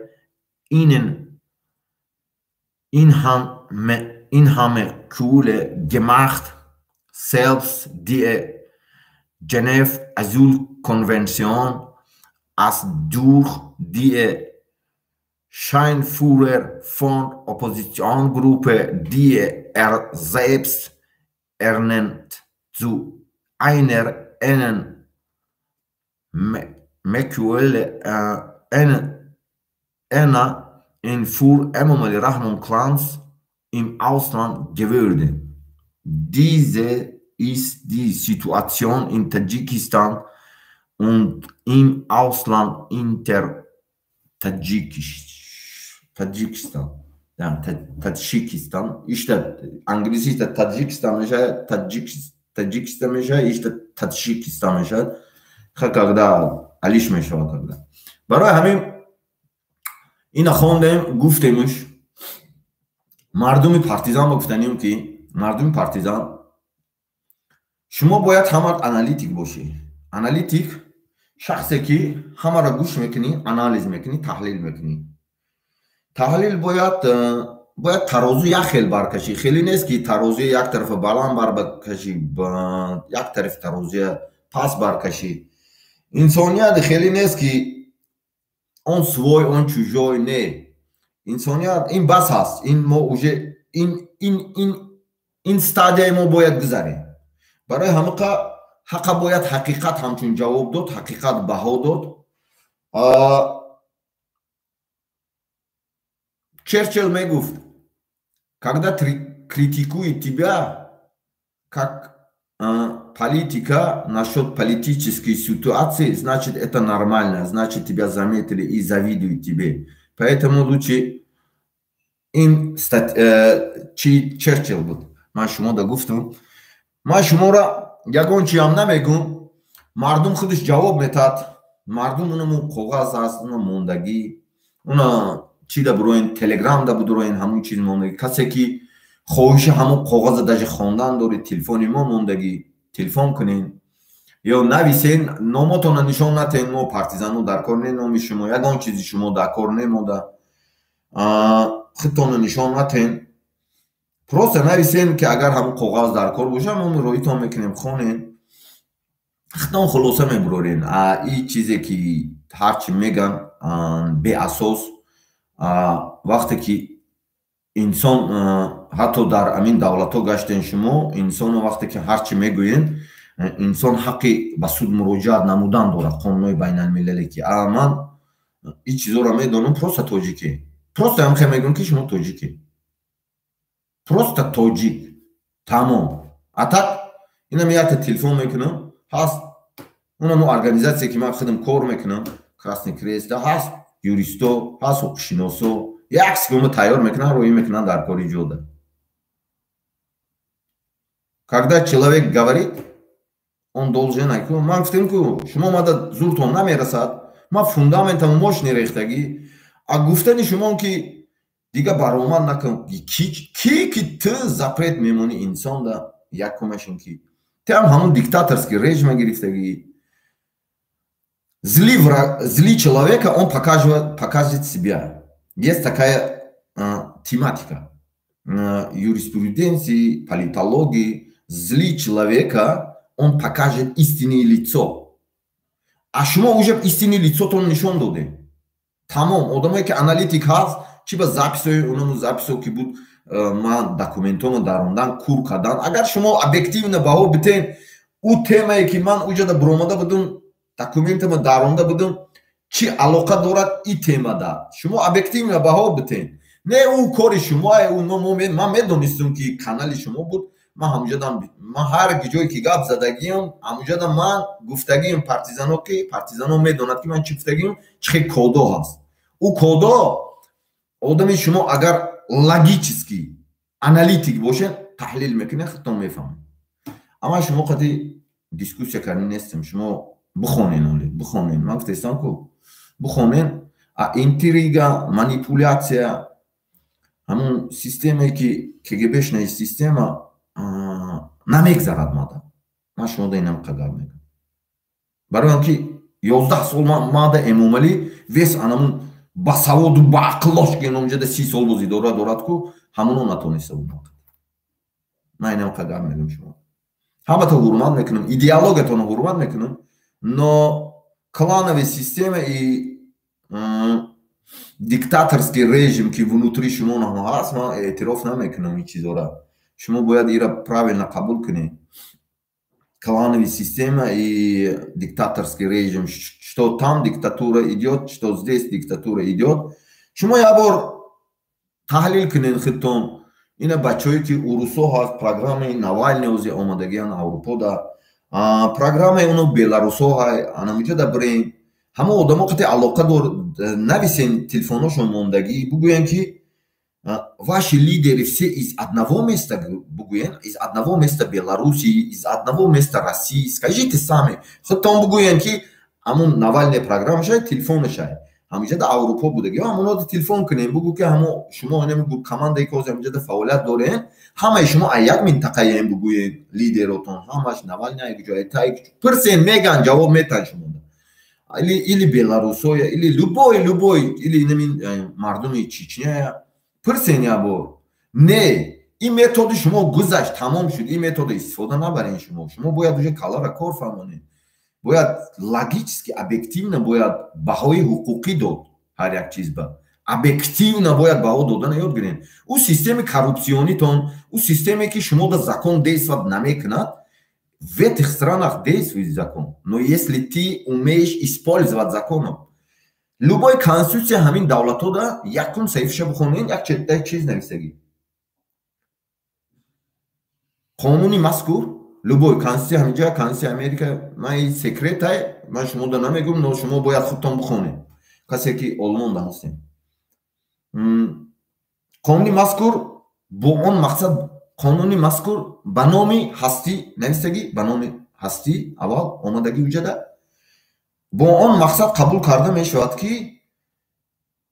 ihnen Einnahmequelle gemacht. Selbst die Genf Asylkonvention, als durch die Scheinführer von Oppositionsgruppe, die er selbst ernennt, zu einer Einnahmequelle für Emomali Rahmon Clans im Ausland geworden. Diese ist die Situation in Tadschikistan und im Ausland inter Tadschikistan. Ja, Tadschikistan. Английский Таджикистан мешает, Таджикистан мешает, Таджикистан мешает. Когда алиш мешавад когда. Барои ҳамин ина хондем, гуфтемш мардуми партизан гуфтанем ки мардуми партизан шумо бояд ҳама аналитик бошӣ. Аналитик шахсе ки ҳамаро гӯш мекунӣ, анализ мекунӣ, таҳлил мекунӣ. Таҳлил бояд тарозу як хел баркашӣ. Хеле нест ки тарозуя як тарафа баланд баркашӣ, як тарафи тарозуя пас баркашӣ. Инсоният хеле нест ки он свой, он чужой, не. Инсоният ин бас ҳаст. Ин мо уже ин стадияи мо бояд гузарем. Барои ҳамақа ҳақа бояд ҳақиқат ҳамчун ҷавоб дод, ҳақиқат баҳо дод. Черчилл мегуфт: когда критикует тебя как политика насчет политической ситуации, значит это нормально, значит тебя заметили и завидуют тебе. Поэтому лучше ин Черчилл буд. Ман шумо да гуфтам, ман шуморо ягон чиам намегум, мардум худаш ҷавоб метад. Мардум унаму коғаз аст, уна мондагӣ, уна чи да буроен, телеграм да будуроен, ҳамун чиз мондагӣ. Касе ки хоҳиши ҳамун коғаза даже хондан доред, телефони мо мондагӣ, телефон кунен ё нависен, номотона нишон натен, мо партизану дар кор не, номи шумо, ягон чизи шумо дар кор немода, худтонро нишон натен, просто нависен ки агар ҳамун коғаз дар кор боша, мо муроитон мекунем, хонен, худтон хулоса мебурорен. И чизе ки ҳарчи меган беасос, вақте ки инсон ҳатто дар амин давлатҳо гаштен шумо, инсоно вақте ки ҳарчи мегӯен, инсон ҳаққи ба суд муроҷиат намудан дорад, қонунҳои байналмилалӣ ки ман ин чизоро медонам, просто тоҷикӣ, просто ҳамхе мегӯям ки шумо тоҷикӣ, просто тоҷик, тамом. А так инам якта телефон мекунам, ҳаст унамо организатсия ки ман худам кор мекунам, Красный Крест ҳаст, юристо ҳаст, ҳуқуқшиносо як сигома тайёр мекунанд, роӣ мекунанд дар кори ҷода. Когда человек говорит, он должен. Ман гуфтем ку шумо омада зуртон намерасад, ман фундаментам мощный рехтагӣ, а гуфтани шумо ки дига баромад накун, ки ту запрет мемонӣ инсонда, якумашин ки ту ҳам ҳамун диктаторский режима гирифтагӣ. Зли человека, он показывает себя. Есть такая тематика юриспруденции, политологии. Зли человека, он покажет истинное лицо. А шумо уже истинное лицо-тон нишон доде. Тамом, одамое ки аналитик ҳаст, чи ба записҳои унаму записҳо ки буд, ман документоно дарондан, кур кардан. Агар шумо объективно баҳо битен, ӯ темае ки ман уҷада буромада будум, документама даронда будум, чӣ алоқа дорад и темада? Шумо объективно баҳо битен. Не ӯ кори шумоае, ӯ ман медонистум ки канали шумо буд, ман ҳамуҷадам, ман ҳар ҷое ки гап задагиам, ҳамуҷада ман гуфтагиам партизано ки партизано медонад ки ман чӣ гуфтагиам, чӣ хел кодо ҳаст. Ӯ кодо одами шумо агар логически аналитик бошед, таҳлил мекунед, худтон мефаҳмед. Аммо шумо қати дискуссия кардан нестам. Шумо бихонен, оле бихонен, ман гуфтаистам ку, бихонен. А интрига, манипуляция, ҳамун системае ки КГБшная система намегзарад мада. Ман шумо да инам қадар мегӯям, барои он ки 11 сол мада Эмомалӣ вес анамун басаводу баақлош ки онҷада 30 сол боз идора дорад ку, ҳамуно натониста буд. Ман инам қадар мегӯям. Шумо ҳамата ҳурмат мекунам, идеологиятонро ҳурмат мекунам, но клановая система и диктаторский режим, ки внутри шумо ҳаст, ман эътироф намекунам ин чизора. Шумо бояд ира правильно қабул кунед: клановая система и диктаторский режим, что там диктатура идет, что здесь диктатура идет. Шумо як бор таҳлил кунед худтон. Ина бачаҳое ки урусо ҳаст, программаи Навални ози омадагиан Аврупода, программаи оно беларусо ҳай, анамиҷода бирен, ҳама одамо қати алоқа дор, нависен, телефоношон мондагӣ, бугӯян ки ваши лидеры все из одного места, бугӯян, из одного места Белоруссии, из одного места России. Скажите сами, худтон бугӯян ки ҳамун Навальный программашай, телефонашай, ҳамиҷада Аврупо будаги, ҳамонода телефон кунем, бугӯ ки ҳамо шумо командае ки ҳозир ҳамиҷада фаъолият дорен, ҳамаи шумо аз як минтақаем, бугӯед, лидеротон ҳамаш Навальный ҷои тай, пирсен, меган, ҷавоб метан шумода. Или беларусоя, или любой, или инамин мардуми Чечняя пирсен як бор. Не, ин методи шумо гузашт, тамом шуд, ин метода истифода набарен. Шумо бояд уже калара кор фармонед, бояд логически, объективно, бояд баҳои ҳуқуқӣ дод ҳар як чиз ба, объективно бояд баҳо додана ёд гирен. Ӯ системи коррупционитон, ӯ системе ки шумо да закон действовать намекунад. В этих странах действует закон, но если ты умеешь использовать законом. Любой конституция ҳамин давлатҳода якум саҳифаша бихонен, як чиз нависагӣ: қонуни мазкур. Любой конституция ҳаминҷа, конституция Америка, ман секретай, ман шумода намегӯм, но шумо бояд худтон бихонед, касе ки Олмонда ҳастем. Қонуни мазкур бо он мақсад, қонуни мазкур ба номи ҳастӣ нависагӣ, ба номи ҳастӣ аввал омадагӣ уҷада, бо он мақсад қабул карда мешавад, ки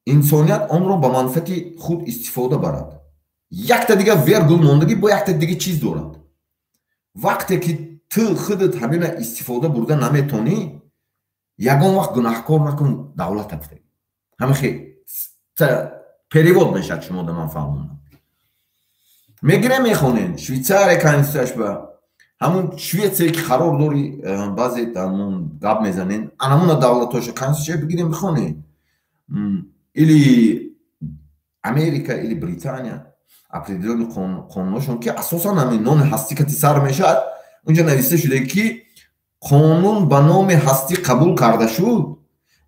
инсоният онро ба манфиати худ истифода барад. Якта дига вергул мондагӣ, бо якта дига чиз дорад: вақте ки ту худат ҳамина истифода бурда наметонӣ, ягон вақт гунаҳкор накун давлата, гуфта. Ҳамихе перевод мешавад, шумо да ман фаҳмонам. Мегирем, мехонем Швейцария конституцияш ба, ҳамун Швеция ки қарор дори, баъзе ҳамун гап мезанен, анамуна давлатҳоша конституция бигирем, бихонем, или Америка, или Британия, определённый қонуношон, ки асосан ҳамин номи ҳастӣ кати сар мешавад. Унҷа нависта шуда, ки қонун ба номи ҳастӣ қабул карда шуд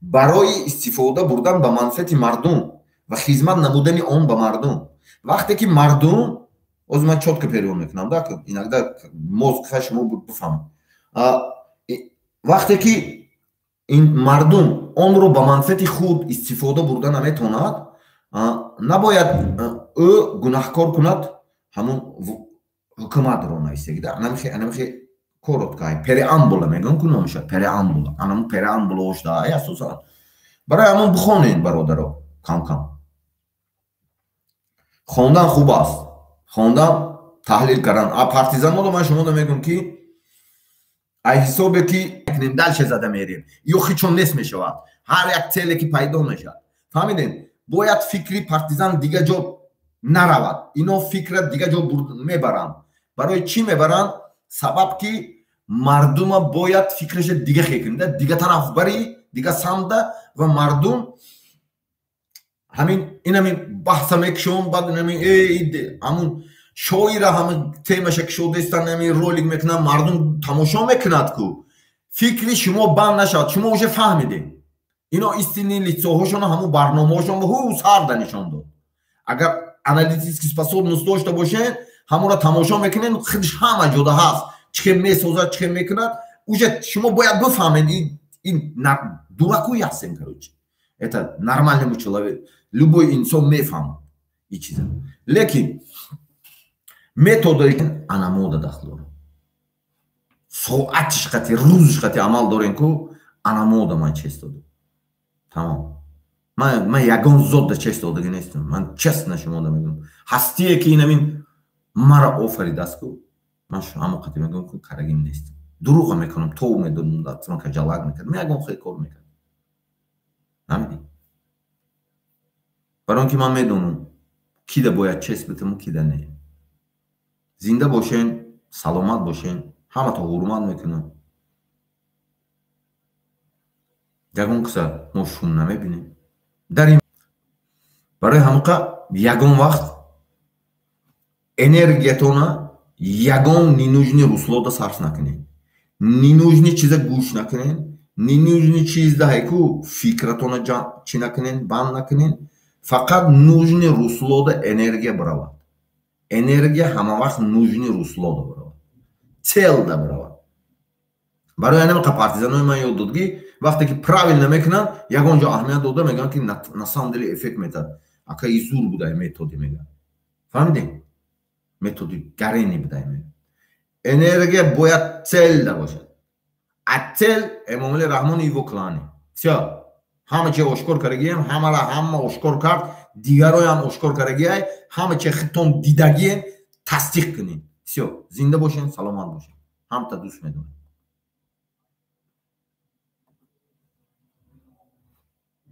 барои истифода бурдан ба манфиати мардум ва хизмат намудани он ба мардум. Вақте ки мардум, ҳозир ман чётко перевод мекунам, да, иногда мозг шумо бифаҳмад, вақте ки мардум онро ба манфиати худ истифода бурда наметавонад, набояд ӯ гунаҳкор кунад ҳамун ҳукуматро, нависагида. Анамихе коротко преамбула мегӯям ку, номиша преамбула, анамун преамбулаошда асосан. Барои ҳамон бихонед, бародаро, кам кам хондан хуб аст, хондан, таҳлил кардан. А партизанодо ман шумода мегӯям, ки ай ҳисобе ки дальше зада мерем, ё хичон нест мешавад, ҳар як целе ки пайдо мешавад. Фаҳмидем, бояд фикри партизан дига ҷо наравад. Ино фикра дига ҷо мебаранд. Барои чӣ мебаранд? Сабаб ки мардума бояд фикраша дига хекунда, дига тараф барӣ, дига самтда, ва мардум ҳамин инамин баҳса мекушон. Баъд инамин ҳамун шоира, ҳама темаша кушодаистан, ҳамин ролик мекунанд, мардум тамошо мекунад ку. Фикри шумо банд нашавад. Шумо уже фаҳмидем, ино истинный лицоҳошона, ҳамун барномаҳошон ҳу сарда нишон дод. Агар аналитический способность дошта бошед, ҳамонро тамошо мекунед, худш ҳама ҷода ҳаст, чӣ хел месозад, чӣ хел мекунад. Уже шумо бояд бифаҳмед, ин дуракои ҳастем. Короче, это нормальному человек, любой инсон мефаҳмад ин чиза. Лекин методои анамода дахл дорад. Соатиш қати, рӯзиш қати амал дорем ку, анамо да ман честь додам. Тамом. Ман ягон зод да честь додагӣ нестам. Ман честно шумо да мегӯям. Ҳастие ки инамин мара офаридааст ку, ман ҳамо қати мегӯям ку, карагим нестам. Дурӯға мекунам, тов медодам, дастма каҷалак мекардам, ягон хел кор мекардам. Намедӣ? Барои он ки ман медонам, кида бояд честь битаму, кида не. Зинда бошен, саломат бошен, ҳамато ҳурмат мекунам. Ягон киса мо шум намебинем. Дар ин барои ҳамоқа ягон вақт энергиятона ягон ненужный руслода сарф накунед. Ненужный чиза гӯш накунед, ненужный чизда ҳайку фикратона чӣ накунед, банд накунед. Фақат нужный руслода энергия биравад. Энергия ҳамавақт нужный руслода биравад. Целда биравад. Барои ҳамин партизанои ман ёд дод, ки вақте ки правильно мекунанд, ягон ҷо аҳамият дода мегӯянд, ки на самом деле эффект метад. Ака, и зур будай методи, мегӯянд. Фаҳмидем? Методи гарени будай, мегӯянд. Энергия бояд целда бошад. А цель Эмомали Раҳмон и его кланы. Всё. Ҳама чи ошкор кардагием, ҳамара ҳама ошкор кард, дигароям ошкор кардагиай, ҳама чи хитон дидагием, тасдиқ кунед. Всё. Зинда бошен, саломат бошен. Ҳамта дӯст медорем.